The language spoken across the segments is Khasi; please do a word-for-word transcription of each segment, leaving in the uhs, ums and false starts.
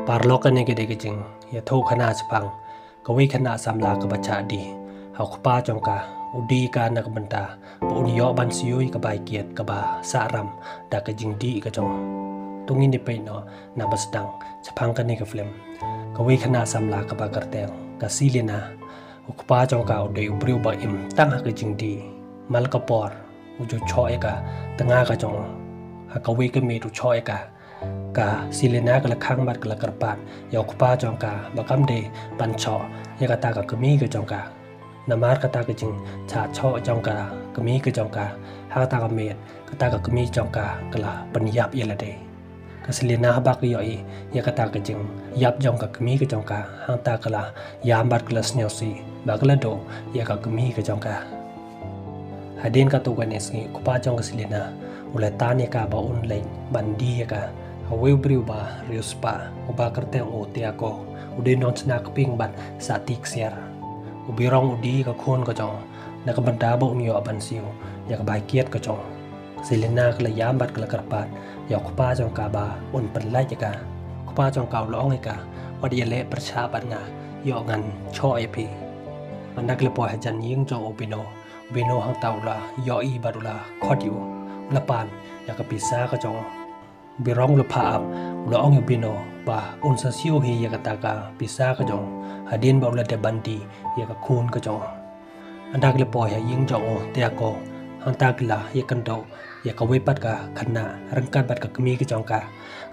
Paralok, kane ka dei ka jingïathuhkhana shaphang kawei ka khynnah samla kaba chah die. Ha u kpa jong ka, u die ka na ka bynta ba un ïoh ban siew ïa ka bai kiad kaba sah ram da ka jingdih ka jong u. To ngin ïa peit noh na ba sdang shaphang kane ka film. Kawei ka khynnah samla kaba kyrteng ka Selena. U kpa jong ka u dei u briew ba im tang ha ka jingdih. Mar la ka por u ju shoh ïa ka tnga ka jong u. Ha kawei ka miet u shoh ïa ka. Ka Selena ka la khang bad ka la kyrpad ïa u kpa jong ka ba kam dei ban shoh ïa kata ka kmie ka jong ka. Namar kata ka jingshah shoh jong ka kmie ka jong ka ha kata ka miet, kata ka kmie jong ka ka la pynïap ïa lade. Ka Selena haba ka ïohi ïa kata ka jingïap jong ka kmie ka jong ka, hangta ka la ïam bad ka la sngewsih bad ka la duh ïa ka kmie ka jong ka. Hadien katto katne sngi u kpa jong ka Selena u la tan ïa ka ba un leit ban die ïa ka ha uwei u briew ba riewspah uba kyrteng u Tiago. U dei u nongshna kpieng bad sah ti ksiar. U briew u die ïa ka khun ka jong u na ka bynta ba un ïoh ban siew ïa ka bai kiad ka jong u. Selena ka la ïam bad ka la kyrpad ïa u kpa jong ka ba un pynlait ïa ka. U kpa jong ka u la ong ïa ka, wat ïaleh pyrshah bad nga, ïoh ngan shoh ïa phi. Ynda ka la poi hajan ïing jong u Bino, u Bino hangta u la ïohi bad u la khot ïa u. U la pan ïa ka pisa ka jong u. U briew u la phah ap, u la ong ïa u Bino ba un sa siew hi ïa kata ka pisa ka jong u hadien ba u la dep ban die ïa ka khun ka jong u. Ynda ka la poi ha ïing jong u Tiago, hangta ka la ïakynduh ïa kawei pat ka khynnah ryngkat bad ka kmie ka jong ka.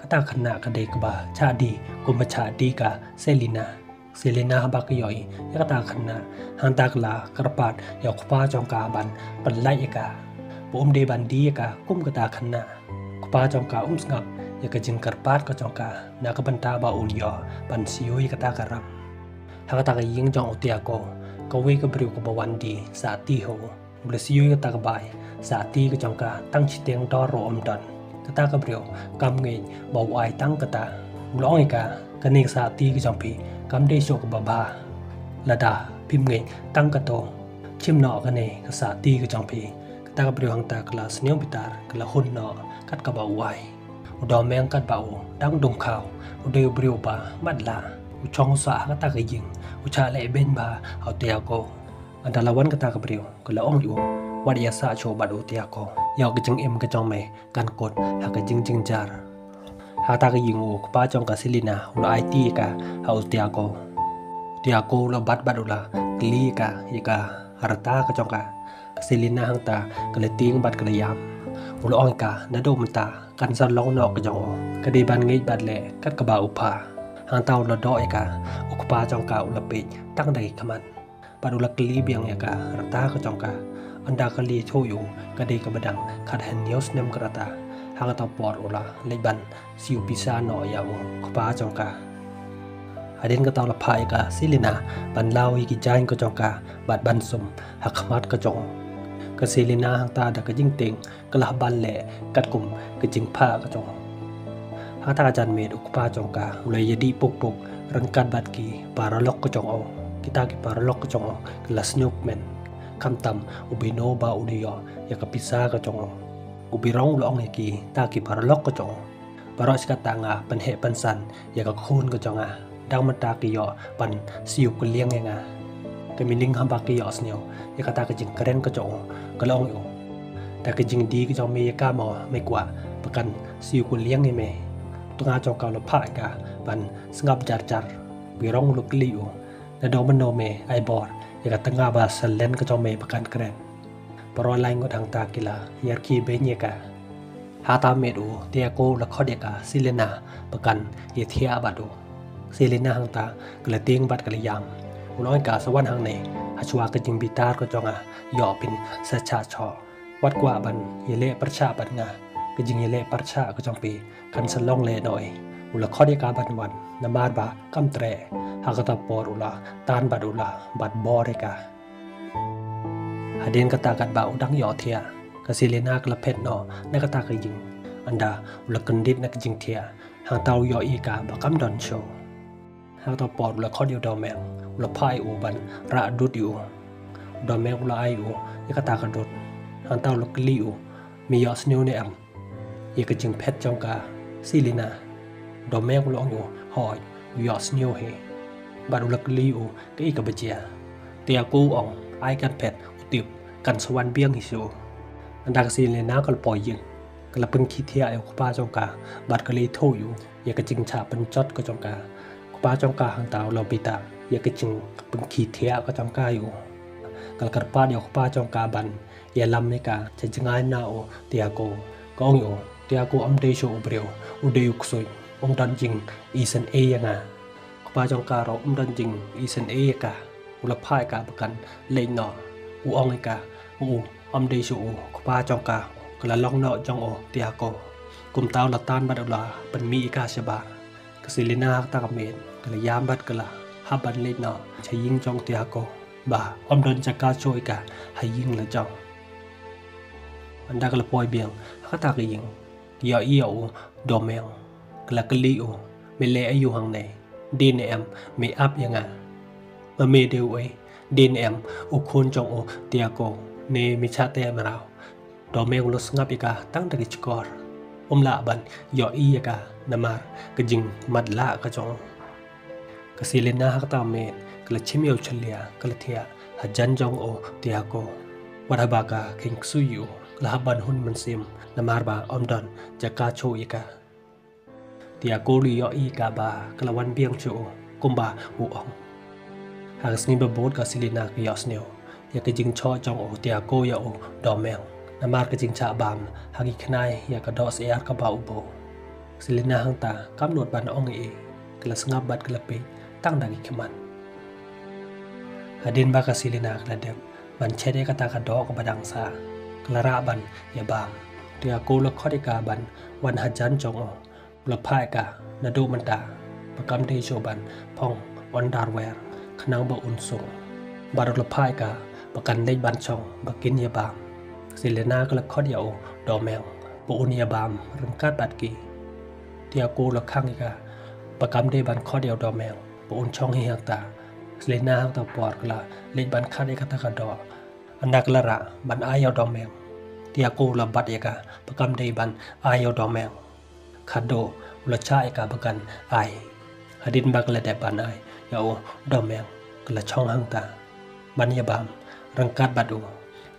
Kata ka khynnah ka dei kaba chah die kumba chah die ka Selena. Selena haba ka ïohi ïa kata ka khynnah, hangta ka la kyrpad ïa u kpa jong ka ban pynlait ïa ka ba um dei ban die ïa ka kum kata ka khynnah. U kpa jong ka um sngap ïa ka jingkyrpad ka jong ka na ka bynta ba un ïoh ban siew ïa kata ka ram. Ha kata ka ïing jong u Tiago, kawei ka briew kaba wan die sah ti ha u. U la siew ïa kata ka bai sah ti ka jong ka tang shiteng dor ruh um don. Kata ka briew kam ngeit ba u ai tang kata. U la ong ïa ka, kane ka sah ti ka jong phi kam dei shuh kaba bha. Lada phim ngeit tang kato, shim noh kane ka sah ti ka jong phi. Kata ka briew hangta ka la sniew bitar, ka la hun noh kat kaba u ai. U Domeng katba u dang dum khaw, u dei u briew ba matlah. U shong sah ha kata ka ïing, u shah leh beiñ bha ha u Tiago. Ynda la wan kata ka briew, ka la ong ïa u, wat ïa sah shuh bad u Tiago. Ïoh ka jingim ka jong me kan kut ha ka jingjynjar. Ha kata ka ïing u kpa jong ka Selena u la aiti ïa ka ha u Tiago. U Tiago u la bat bad u la kylli ïa ka ïa ka rta ka jong ka. Ka Selena hangta ka la tieng bad ka la ïam. U la ong ïa ka, naduh mynta kan sa long noh ka jong u. Ka dei ban ngeit bad leh kat kaba u phah. Hangta u la doh ïa ka, u kpa jong ka u la peit tang da ki khmat. Bad u la kylli biang ïa ka rta ka jong ka. Ynda ka la ïathuh ïa u ka dei kaba dang khat hynñiew snem ka rta. Ha kata ka por u la leit ban siew pisa noh ïa u kpa jong ka. Hadien kata u la phah ïa ka Selena ban law ïa ki jaiñ ka jong ka bad ban sum ha khmat ka jong u. Ka Selena hangta da ka jingtieng ka la ban leh katkum ka jingphah ka jong u. Ha kata ka janmiet u kpa jong ka u la ïadih puk puk ryngkat bad ki paralok ka jong u. Kita ki paralok ka jong u ki la sngewkmen. Khamtam u Bino ba u dei ïoh ïa ka pisa ka jong u. U Bino u la ong ïa kita ki paralok ka jong u, baroh shi katta nga pynheh pynsan ïa ka khun ka jong nga. Dang mynta ki ïoh ban siew kylliang ïa nga. Ka Miling haba ka ïohsngew ïa kata ka jingkren ka jong u, ka la ong ïa u, da ka jingdie ka jong me ïa ka mo me kwah ba kan siew kylliang ïa me? U tnga jong ka u la phah ïa ka ban sngap jar jar. U Bino u la kylli ïa u, naduh mynno me ai bor ïa ka tnga ba salen ka jong me ba kan kren? Baroh lai ngut hangta ki la ïarkhie beiñ ïa ka. Ha kata ka miet u Tiago u la khot ïa ka Selena ba kan ïathiah bad u. Selena hangta ka la tieng bad ka la ïam. U la ong ïa ka, sa wan hangne hashwa ka jingbitar ka jong nga, ïoh phin sa shah shoh. Wat kwah ban ïaleh pyrshah bad nga, ka jingïaleh pyrshah ka jong phi kan sa long lehnohei. U la khot ïa ka ban wan namar ba kam treh. Ha kata ka por u la tan bad u la bat bor ïa ka. Hadien kata katba u dang ïohthiah, ka Selena ka la phet noh na kata ka ïing. Ynda u la kyndit na ka jingthiah, hangta u ïohi ïa ka ba kam don shuh. Ha kata ka por u la khot ïa u Domeng, u la phah ïa u ban rah dud ïa u. U Domeng u la ai ïa u ïa kata ka dud. Hangta u la kylli ïa u, me ïohsngew ne em ïa ka jingphet jong ka Selena? U Domeng u la ong ïa u, Hoi, u ïohsngew hi. Bad u la kylli u kaei kaba jia. Te u ong, ai kan phet, u tip kan sa wan biang hi shuh. Ynda ka Selena ka la poi ïing, ka la pynkhiah thiah ïa u kpa jong ka bad ka la ïathuh ïa u ïa ka jingshah pynjot ka jong ka. U kpa jong ka hangta u la bitar ïa ka jingpynkhiah thiah ka jong ka ïa u. Ka la kyrpad ïa u kpa jong ka ban ïalam ïa ka sha jngai na u Tiago. Ka ong ïa u, Tiago ym dei shuh u briew, u dei u ksuid, um don jingisynei ïa nga. U kpa jong ka ruh um don jingisynei ïa ka. U la phah ïa ka ba kan leit noh. U ong ïa ka, u, ym dei shuh u kpa jong ka. Ka la long noh jong u Tiago. Kumta u la tan bad u la pynmih ïa ka shabar. Ka Selena ha kata ka miet ka la ïam bad ka la hap ban leit noh sha ïing jong u Tiago. Ba ym don jaka shuh ïa ka ha ïing la jong. Ynda ka la poi biang ha kata ka ïing, ka ïohi ïa u Domeng. Ka la kylli u, me leh aïu hangne? Dei ne em me ap ïa nga? Ma me dei uei? Dei ne em u khun jong u Tiago ne me shah teh mraw? Domeng u la sngap ïa ka tang da ki shkor. Um lah ban ïohi ïa ka namar ka jingmatlah ka jong u. Ka Selena ha kata ka miet ka la shim ïa u shyllia, ka la thiah hajan jong u Tiago. Wat haba ka kheiñ ksuid ïa u, ka la hap ban hun mynsiem namar ba ym don jaka shuh ïa ka. Tiago u la ïohi ïa ka ba ka la wan biang sha u kumba u ong. Ha ka sngi ba bud ka Selena ka ïohsngew ïa ka jingshoh jong u Tiago ïa u Domeng namar ka jingshah bam ha ki khnai ïa ka doh syiar kaba u buh. Selena hangta kam nud ban ong ei ei, ka la sngap bad ka la peit tang da ki khmat. Hadien ba ka Selena ka la dep ban shet ïa kata ka doh kaba dang sah, ka la rah ban ïa bam. Tiago u la khot ïa ka ban wan hajan jong u. U la phah ïa ka, naduh mynta ba kam dei shuh ban phong underwear khnang ba un sung. Bad u la phah ïa ka ba kan leit ban shong ba kin ïa bam. Selena ka la khot ïa u Domeng ba un ïa bam ryngkat bad ki. Tiago u la khang ïa ka ba kam dei ban khot ïa u Domeng ba un shong hi hangta. Selena ha kata ka por ka la leit ban khad ïa kata ka doh. Ynda ka la rah ban ai ïa u Domeng, Tiago u la bat ïa ka ba kam dei ban ai ïa u Domeng. Khadduh u la shah ïa ka ba kan ai. Hadien ba ka la dep ban ai ïa u Domeng, ka la shong hangta ban ïa bam ryngkat bad u.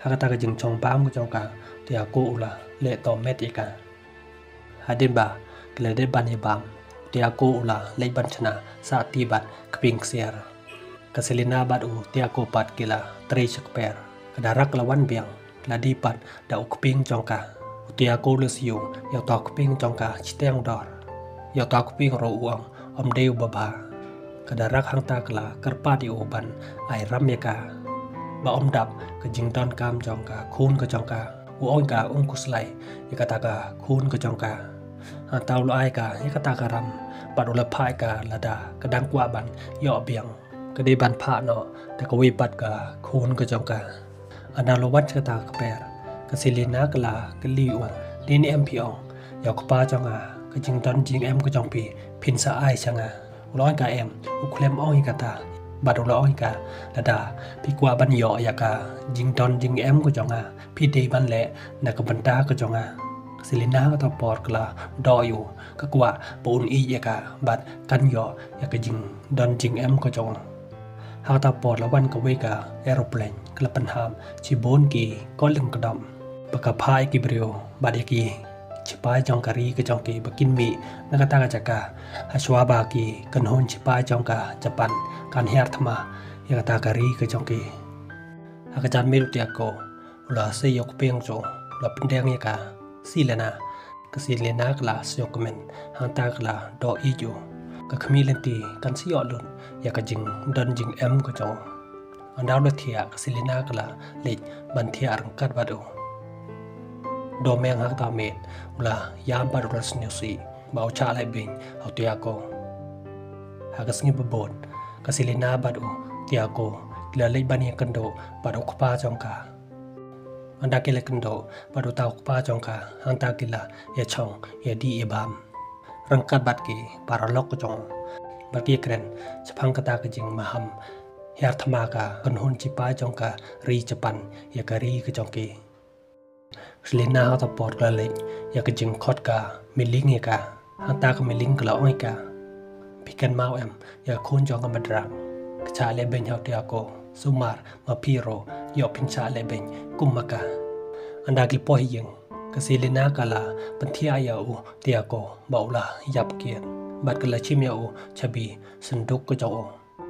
Ha kata ka jingshong bam ka jong ka, Tiago u la leh tohmet ïa ka. Hadien ba ka la dep ban ïa bam, Tiago u la leit ban shna sah ti bad kpieng ksiar. Ka Selena bad u Tiago pat ki la trei sha kper. Ka Darak ka la wan biang, ka la die pat da u kpieng jong ka. U Tiago u la siew ïa uta u kpieng jong ka shiteng dor. Ïa uta u kpieng ruh u ong ym dei uba bha. Ka Darak hangta ka la kyrpad ïa u ban ai ram ïa ka ba ym dap ka jingdonkam jong ka khun ka jong ka. U ong ïa ka un khuslai ïa kata ka khun ka jong ka. Hangta u la ai ïa ka ïa kata ka ram bad u la phah ïa ka lada ka dang kwah ban ïoh biang, ka dei ban phah noh da kawei pat ka khun ka jong ka. Ynda u la wan sha kata ka kper, ka Selena ka la kylli u, dei ne em phi ong ïa u kpa jong nga, ka jingdon jingem ka jong phi phin sa ai sha nga? U la ong ïa ka em, u khlem ong ïa kata. Bad u la ong ïa ka, lada phi kwah ban ïoh ïa ka jingdon jingem ka jong nga, phi dei ban leh na ka bynta ka jong nga. Ka Selena ha kata ka por ka la doh ïa u, ka kwah ba un ïeit ïa ka bad kan ïoh ïa ka jingdon jingem ka jong u. Ha kata ka por la wan kawei ka aeroplane, ka la pynhap shibun ki kot lyngkdom ba ka phah ïa ki briew bad ïa ki shipai jong ka ri ka jong ki ba kin mih na kata ka jaka, ha shuwa ba ki kynhun shipai jong ka Japan kan hiar thma ïa kata ka ri ka jong ki. Ha ka janmiet u Tiago u la sei ïa u kpieng jong u, u la pyndeng ïa ka Selena. Ka Selena ka la sngewkmen, hangta ka la doh ïeit ïa u. Ka khmih lynti kan sa ïoh lut ïa ka jingdon jingem ka jong u. Ynda u la thiah, ka Selena ka la leit ban thiah ryngkat bad u. Domeng ha kata ka miet u la ïam bad u la sngewsih ba u shah leh beiñ ha u Tiago. Ha ka sngi ba bud, ka Selena bad u Tiago ki la leit ban ïakynduh bad u kpa jong ka. Ynda ki la kynduh bad uta u kpa jong ka, hangta ki la ïashong ïadih ïabam ryngkat bad ki paralok ka jong u. Bad ki ïakren shaphang kata ka jingmaham hiar thma ka kynhun shipai jong ka ri Japan ïa ka ri ka jong ki. Selena ha kata ka por ka la leit ïa ka jingkhot ka Miling ïa ka. Hangta ka Miling ka la ong ïa ka, Phi kynmaw em ïa ka khun jong ka Madrak, ka shah lehbeiñ ha u Tiako. Sumar ma phi ruh ïoh phin shah lehbeiñ kum ma ka. Ynda ki la poi ha ïing, ka Selina ka la pynthiah ïa u Tiako ba u la ïap kit bad ka la shim ïa u shabi synduk ka jong u.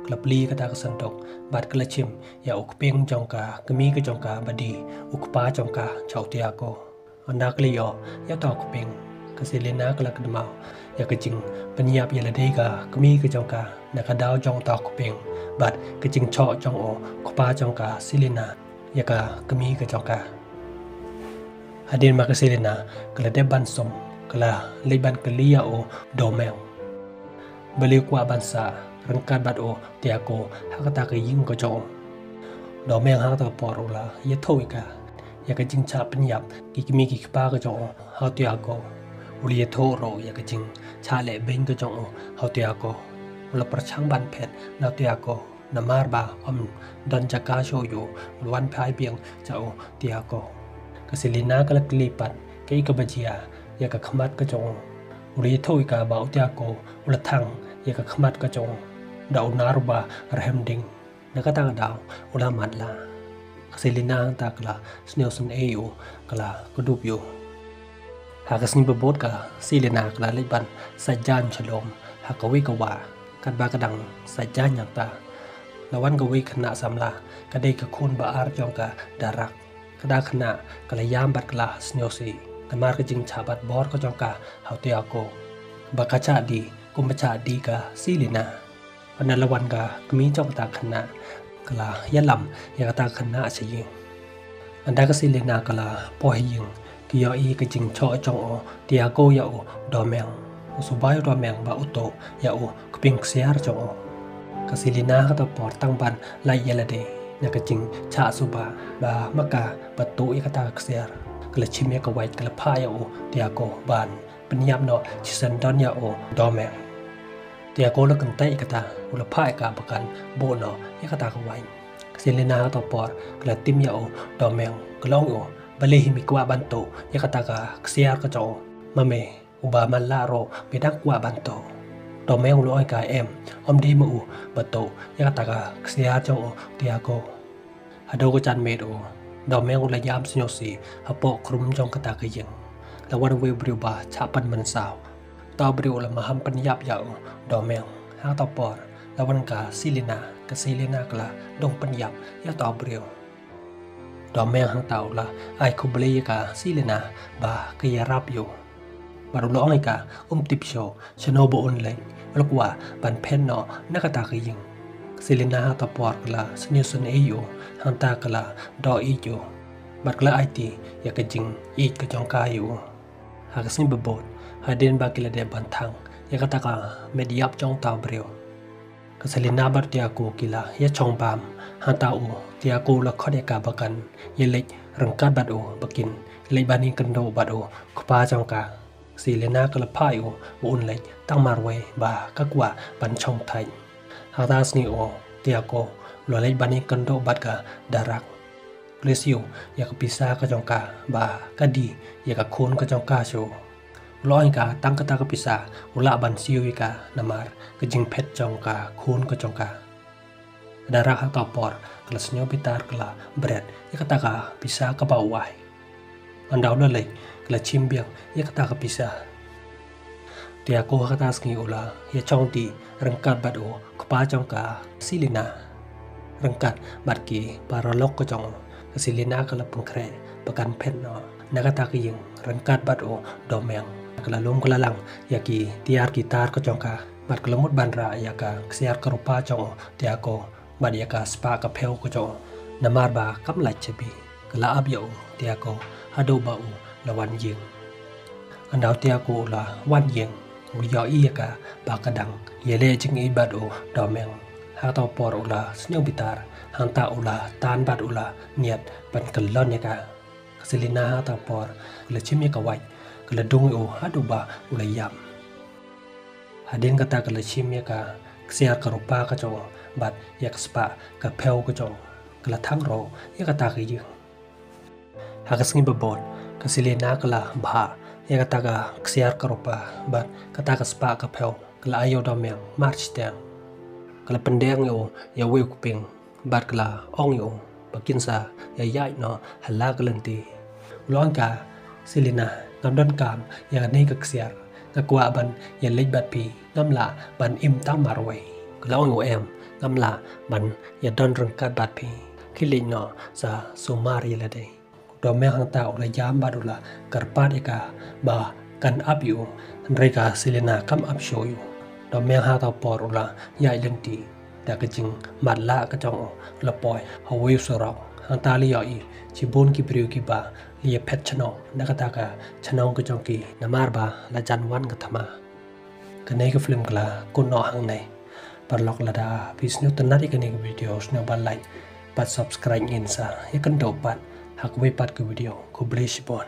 Ka la plie kata ka synduk bad ka la shim ïa u kpieng jong ka kmie ka jong ka ba dei u kpa jong ka sha u Tiako. Ynda ka la ïoh ïa uta u kpieng, ka Selina ka la kynmaw ïa ka jingpynïap ïa lade ka kmie ka jong ka na ka daw jong uta u kpieng bad ka jingshoh jong u kpa jong ka Selina ïa ka kmie ka jong ka. Hadien ba ka Selina ka la dep ban sum, ka la leit ban kylli ïa u Domeng balei u kwah ban sah ryngkat bad u Tiako ha kata ka ïing ka jong u. Domeng ha kata ka por u la ïathuh ïa ka ïa ka jingshah pynïap ki kmie ki kpa ka jong u ha u Tiako. U la ïathuh ruh ïa ka jingshah lehbeiñ ka jong u ha u Tiako. U la pyrshang ban phet na u Tiako namar ba ym don jaka shuh ïa u, u la wan phai biang sha u Tiako. Ka Selina ka la kylli pat kaei kaba jia ïa ka khmat ka jong u. U la ïathuh ïa ka ba u Tiako u la thang ïa ka khmat ka jong u da u nar uba rhem ding. Na kata ka daw u la matlah. Ka Selina hangta ka la sniew sngewsih ïa u, ka la kdup ïa u. Ha ka sngi ba bud ka Selina ka la leit ban sait jaiñ sha lum ha kawei ka wah. Katba ka dang sait jaiñ hangta, la wan kawei ka khynnah samla, ka dei ka khun ba ar jong ka Darak. Kata ka khynnah ka la ïam bad ka la sniew sngewsih namar ka jingshah bat bor ka jong ka ha u Tiako, ba ka shah die kumba shah die ka Selina. Hynda la wan ka kmie jong kata ka khynnah, ka la ïalam ïa kata ka khynnah sha ïing. Hynda ka Selina ka la poi ha ïing, ka ïohi ka jingshoh jong u Tiako ïa u Domeng. U suba ïa u Domeng ba u tuh ïa u kpieng ksiar jong u. Ka Selina ha kata ka por tang ban lait ïa lade na ka jingshah suba ba ma ka ba tuh ïa kata ka ksiar. Ka la shim ïa ka wait, ka la phah ïa u Tiako ban pynïap noh shisyndon ïa u Domeng. Tiako u la kyntait ïa kata, u la phah ïa ka ba kan buh noh ïa kata ka wait. Ka Selina ha kata ka por ka la tim ïa u Domeng, ka la ong ïa u, balei hi me kwah ban tuh ïa kata ka ksiar ka jong u? Ma me uba matlah ruh me dang kwah ban tuh. Domeng u la ong ïa ka, em, ym dei ma u ba tuh ïa kata ka ksiar jong u Tiako. Haduh ka janmiet u Domeng u la ïam sngewsih hapoh khrum jong kata ka ïing. La wan uwei u briew ba shah pynmynsaw. Uta u briew u la maham pynïap ïa u Domeng. Ha kata ka por la wan ka Selina, ka Selina ka la dang pynïap ïa uta u briew. Domeng hangta u la ai khublei ïa ka Selina ba ka ïarap ïa u. Bad u la ong ïa ka, um tip shuh shano ba un leit, u la kwah ban phet noh na kata ka ïing. Ka Selina ha kata ka por ka la sniew sngewsih ïa u, hangta ka la doh ïeit ïa u bad ka la aiti ïa ka jingïeit ka jong ka ïa u. Ha ka sngi ba bud, hadien ba ki la dep ban thang ïa kata ka met ïap jong uta u briew, ka Selina bad u Tiako ki la ïa shong bam. Hangta u Tiako u la khot ïa ka ba kan ïa leit ryngkat bad u, ba kin leit ban ïakynduh bad u kpa jong ka. Ka Selina ka la phah ïa u ba un leit tang marwei ba ka kwah ban shong thait. Hangta ka sngi u Tiako u la leit ban ïakynduh bad ka Darak. U la siew ïa ka pisa ka jong ka ba ka die ïa ka khun ka jong ka shuh. U la ong ïa ka tang kata ka pisa u lah ban siew ïa ka namar ka jingphet jong ka khun ka jong ka. Ka Darak ha kata ka por ka la sngewbitar, ka la bret ïa kata ka pisa kaba u ai. Hynda u la leit ka la shim biang ïa kata ka pisa. Tiako ha kata ka sngi u la ïa shong dih ryngkat bad u kpa jong ka Selina, ryngkat bad ki paralok ka jong u. Ka Selina ka la pynkhreh ba kan phet noh na kata ka ïing ryngkat bad u Domeng. Ka la lum ka la lang ïa ki tiar ki tar ka jong ka bad ka la mut ban rah ïa ka ksiar ka rupa jong u Tiako bad ïa ka spah ka phew ka jong u. Namar ba kam lait shabi, ka la ap ïa u Tiako haduh ba u la wan ïing. Hynda u Tiako u la wan ïing, u ïohi ïa ka ba ka dang ïaleh jingïeit bad u Domeng. Ha kata ka por u la sngewbitar, hangta u la tan bad u la niat ban kyllon ïa ka. Ka Selina ha kata ka por ka la shim ïa ka wait, ka la dung ïa u haduh ba u la ïam. Hadien kata ka la shim ïa ka ksiar ka rupa ka jong u bad ïa ka spah ka phew ka jong u, ka la thang ruh ïa kata ka ïing. Ha ka sngi ba bud ka Selina ka la bhah ïa kata ka ksiar ka rupa bad kata ka spah ka phew. Ka la ai ïa u Dawmeng mar shiteng. Ka la pyndeng ïa u ïa uwei u kpieng bad ka la ong ïa u ba kin sa ïaid noh ha la ka lynti. U la ong ïa ka, Selina, ngam donkam ïa kane ka ksiar. Nga kwah ban ïaleit bad phi, ngam lah ban im tang marwei. Ka la ong ïa u, em, ngam lah ban ïadon ryngkat bad phi. Khie leit noh sa sumar ïa lade. U Dawmeng hangta u la ïam bad u la kyrpad ïa ka ba kan ap ïa u, hynrei ka Selina kam ap shuh ïa u. U Dawmeng ha kata ka por u la ïaid lynti da ka jingmatlah ka jong u, u la poi ha uwei u surok. Hangta la ïohi shibun ki briew kiba la ïaphet shnong na kata ka shnong ka jong ki namar ba la jan wan ka thma. Kane ka film ka la kut noh hangne. Paralok, lada phi sngewtynnat ïa kane ka video, sngewbha ban like bad subscribe ngin sa ïakynduh pat ha kawei pat ka video. Khublei shibun.